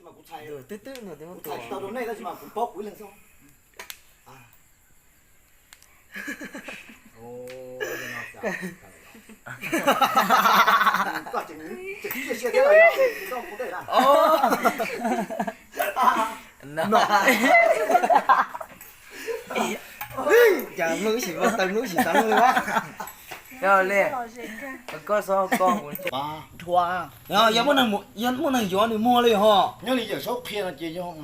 Twb twb no twb muab tua. Cas mloog ib sim ua taw mloog ib sim xav mloog li. Koj li, koj xov koj. Yog muaj neeg yuav nws muag li ho. Nyob li Yawm Saub qhia no ces yog,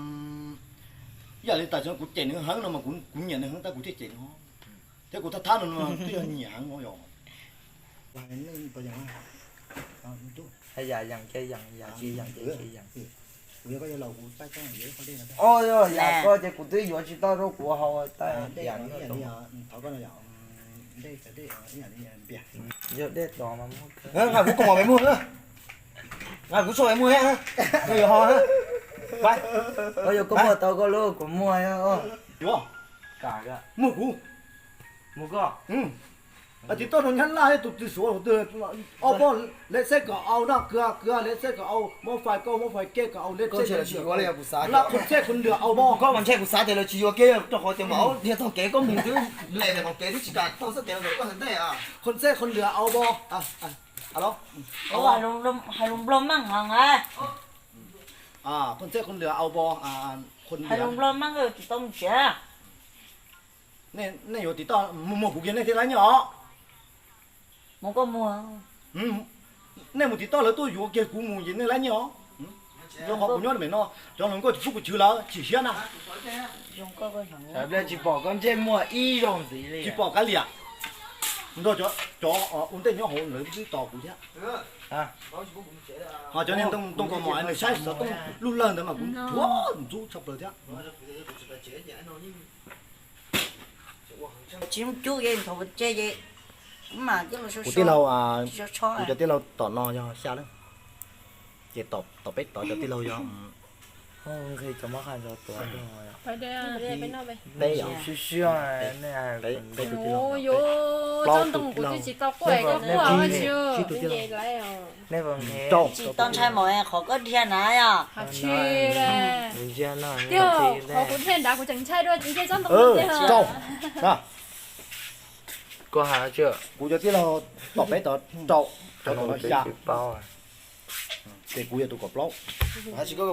ib yam li tas kuv cem nws heev no mas kuv nyiam nws heev tab kuv thiaj cem nws. Thiab kuv thab thab no twb yog nyiam heev yog. Yam koj ces kuv twb yuav tsis tau rau kuv haus tas. Yog dej tos mas muag. Nqa kuv koj mos pes muag, nqa kuv tshuaj pes muag, koj yuav ho. Yog koj muag tau koj lub kuv muag. Yuav muag kuv. Mus koj. Tsis tau rau Nyab Laj tus twg suav twg, ob pob lej xeb kom au na, kwv kwv lej xeb kom au, mob fais kauj mob fais kej kom au lej xeb, laj qhov txhej qhov lwm au pob. Koj mas ntshe kuv xav tias lawv tsis yuav kiag rau qhov tias mas dhia txog kev koj mus twb lem ntawm qhov kev twb tsis kam tau xab tes los koj ntawm ntej. Qhov txhej qhov lwm au pob. Hais lus Nplog meej heev. Qhov txhej qhov lwm au pob. Hais lus Nplog meej tsis tau mus tsev. Nej yuav tim toj mus muag kuv kiag nej thiaj li nyob os. Mus koj muag. Nej mus tim toj lawv tuaj yuav kiag kuv mus ces nej li nyob os. Rau qhov kuv nyob rau pem no, cov hluas nkauj tsis pub kuv chwv lawv chim siab na. Tsis pom koj ntsej muag ib zaug ntxiv li. Tsis pom kav liam. Nrog cov ua ntej nyob hauv lawv twb tos kuv thiab. Ho cov niag ntoo kaus mom nws saib xov tooj lub lawg ntawd mas kuv ntxub tshaj plaws thiab. Tsis muaj cub ces thaum tse ces kuv mas coj los kuv tij laug, kuv cov tij laug tom no yog xya leej, ces tom peb tod cov tij laug yog nqi cov mab qha nrog tuav peb yom. Sib sib nej hais peb tus tij laug, plaub tus tij laug, nej tsis tau ntshai mos qhov koj dhia na yom. Qhov kuv dhia nrad kuv tseem ntshai dua tsis ntshai tsob ntoo. Koj hais kuv cov tij laug tom peb tod rau, cov tom no xya, ces kuv yog tus kom plaub. Tsis koj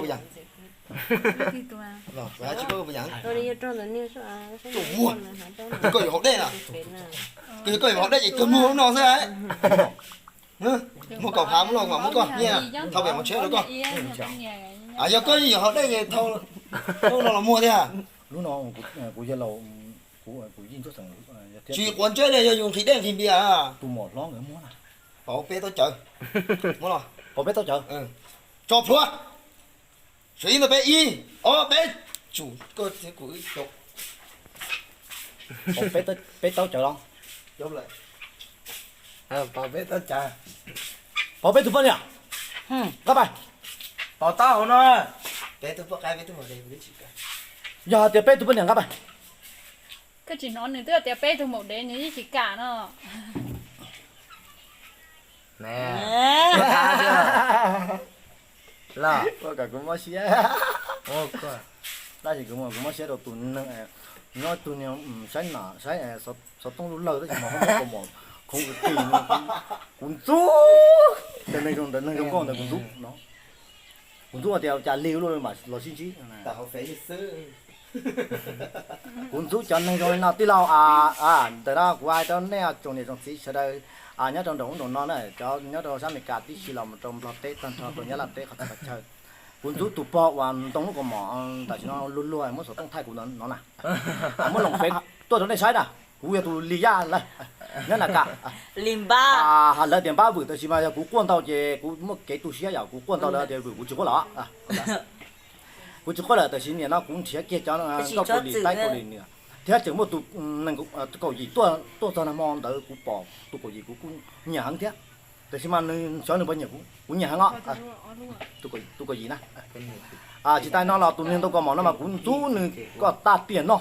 koj yuav haus dej na, koj yuav haus dej ces kawg muag lub no xwb. Muab kaum phav muab los kom muab koj nyiaj thauj pem mos tsheb rau koj. Yog koj yeej yuav haus dej ces thauj no los muag thiab. Lub no kuv yog laus, kuv yij ntsuab xeem, tsis quav ntsej li yog yus nqhis dej nqhis npias. Tus mom hlob nkawd muab na. Pauv peb taub cawv. Muab los pauv peb taub cawv. Tso plhuav. Sawv ib ntawm peb ib ob peb, tsum koj thiab kuv ib co. Pauv peb taub cawv los. Pauv peb taub cawv. Pauv peb tus poj niam. Nqa pais. Pauv taub hauv no. Yog hais tias peb tus poj niam nqa pais. Koj tsis hnov nws twb tias peb tug maum dev nws yeej tsis kam no. Los, kuv mob siab. Tab sis kuv mob siab rau tus neeg, nyob tus niag saib nam saib xov tooj lub lawg tab sis mas muab kaus mom khoov kwv tij, kuv ntxub. Tus neeg zoo, tus neeg zoo nkauj ntawd kuv ntxub no. Kuv ntxub tias cas lig ua luaj mam los sib ntsib. Kuv ntxub cov neeg zoo li no tij laug. Ntawm no kuv hais rau nej tsoom niam tsoom txiv sawv daws nyob rau nram ub nram no na, cov nyob rau sab Amelikas tib si los mus rau Nplog teb tag nrho rau Nyab Laj teb qhov txhia qhov chaw. Kuv ntxub tus pog uas ntoo lub kaus mom tam sim no luag luag muab xov tooj thaij kuv no na. Muab loos pem tuaj rau nej saib na, kuv yog tus li yaj lawm nyob na ka. Li npab, lawv tias npab vwm tab sis mas yog kuv quaj ntau ces kuv muaj kev tu siab yom, kuv quaj ntau lawv tias vwm kuv tsis quaj los. Kuv tsis quaj lawm tab sis nim no kuv nrhiav kiag cov nkauj Kaus Lim, Taib Kaus Lim nws thiab tseem muaj tus kaum yim tuaj txog nag hmo ntawd kuv pom tus kaum yim kuv kuj nyiam heev thiab. Tab sis mas nws xyov nws puas nyiam kuv, kuv nyiam heev os. Tus kaum yim na. Tsis tas no los tus neeg ntoo kaus mom no mas kuv ntxub nws kom tag tiam no.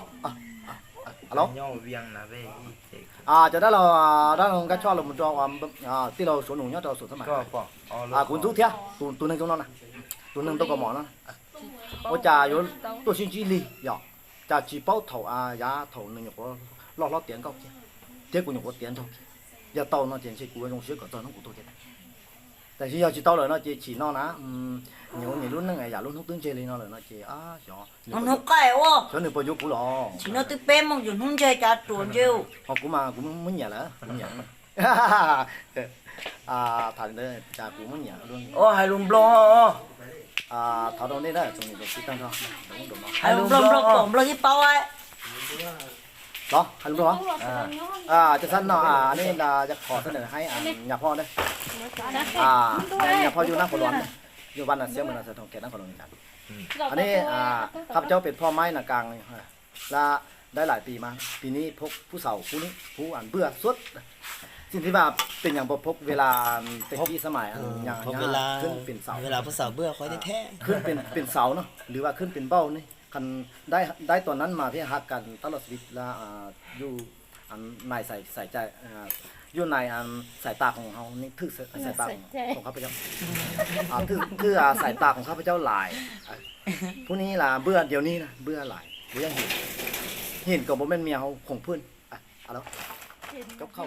Cov dab laug, dab laug Nkaj Choj los mus rau tij laug Suav Nus nyob rau Xum Xab Mas, kuv ntxub thiab tus neeg zoo no na, tus neeg ntoo kaus mom no. Ua cas yuav tuaj sib ntsib lig yom? Cas tsis paub thaum yav thaum nws nyuam qhuav loj hlob tiav nkauj kiag, thiab kuv nyuam qhuav tiav nraug kiag. Yog tau no ces ntshe kuv ua zoo siab kom txog hnub kuv tuag kiag. Tiam sis yog tsis tau lawm no ces chim no na, nws ua nws lub neej yam lub hnub twb ntseg li no lawm no ces xyov nws puas yuav kuv los. Tsis no twb peb moos yus hnub ntseg cas ruam ntseg. Ho kuv mas kuv muab nyiam lawm, kuv nyiam. Tham li ntawd cas kuv muab nyiam. Hais lus Nplog. Thov rau nej na, tsoom niam tsoom txiv tag nrho, hais lus Nplog, Nplog pom Nplog yeej paub. Los hais lus Nplog. Cov xab no nej cov qhov xab nws haib nyab phoj na, nyab phoj yug nab qhuav luas, yug vaj na xiab mus na xav thoom kev nab qhuav luas. Aneb,ข้าพเจ้าเป็นพ่อไม้นากัง แล้วได้หลายปีมา ปีนี้พบผู้สาวคู่นี้ ผู้อันเบื่อสุด สิ่งที่ว่าเป็นอย่างบ่พบเวลาแต่กี้สมัยอันยังขึ้นเป็นสาว เวลาผู้สาวเบื่อค่อยแท้ ขึ้นเป็นเป็นสาวเนาะ หรือว่าขึ้นเป็นเบ้านี่ คันได้ได้ตอนนั้นมาที่ฮักกันตลอดชีวิตแล้วอยู่ในสายสายใจอยู่ในสายตาของเขานี่คือสายตาของของข้าพเจ้าคือคือสายตาของข้าพเจ้าหลาย ผู้นี้ล่ะเบื่อเดี๋ยวนี้นะเบื่อหลาย บ่yeej him, him kom บ่แม่น เมีย เขาของเพื่อน แล้ว จบเข้า